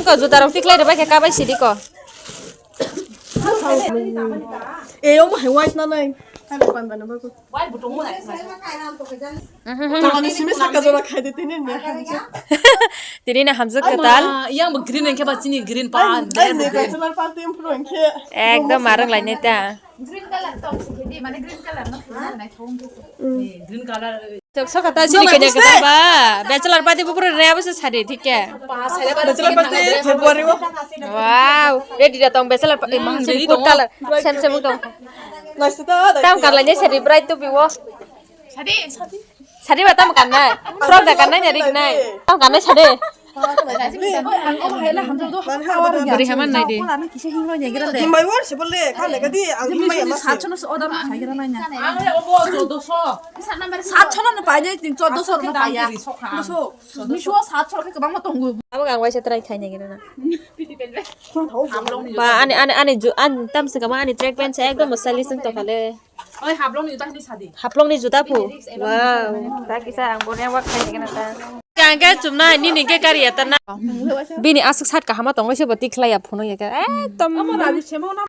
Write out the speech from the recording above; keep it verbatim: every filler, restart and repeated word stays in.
Ko juta rok tiklai rwbai khe kabai sidi ko. E, omo hai white na nai. Hai ban ban ba ko. Tamani simi saka jora khai de tini ne. Tini na hamjak kwtal. Yang bo green engke ba chini green pa. Ai ne bachelor party impro engke. Ekdom marang lai ne ta. Green color to si di mane green color no nai thong ke. Green color. Sok sok kata sini kanya kata ba. Bachelor party bu pura raya basa sari thik ya. Bachelor party February wo. Wow, ready da tong bachelor party mang sini ready good dong. Color. Same same dong. Nice to. Tam kar lainai sari bright to biwo. Sari. Sari ba tam karnai. Frog da karnai nyari gnai. Tam karnai sari. Beri haman nai de. Himbai war se bole khale kadi ang himbai ama se. Saat sono no paine tin choddo so no paiya. Miso saat sono ke bang ma tongu. Abo ang waisa try khai nai gina na. Ba ani ani ani ju an tam se kama ani track pant se ekdom stylish tong khale. Oi hablong ni juta ni sadi. Hablong ni juta phu. Wow, ta kisa ang bone wa khai gina ta. Kang ke chumna ni ni ke kari ya ta na. Bini asuk sat kahama tong se bati khlai ya phuno ya ka. Ekdom.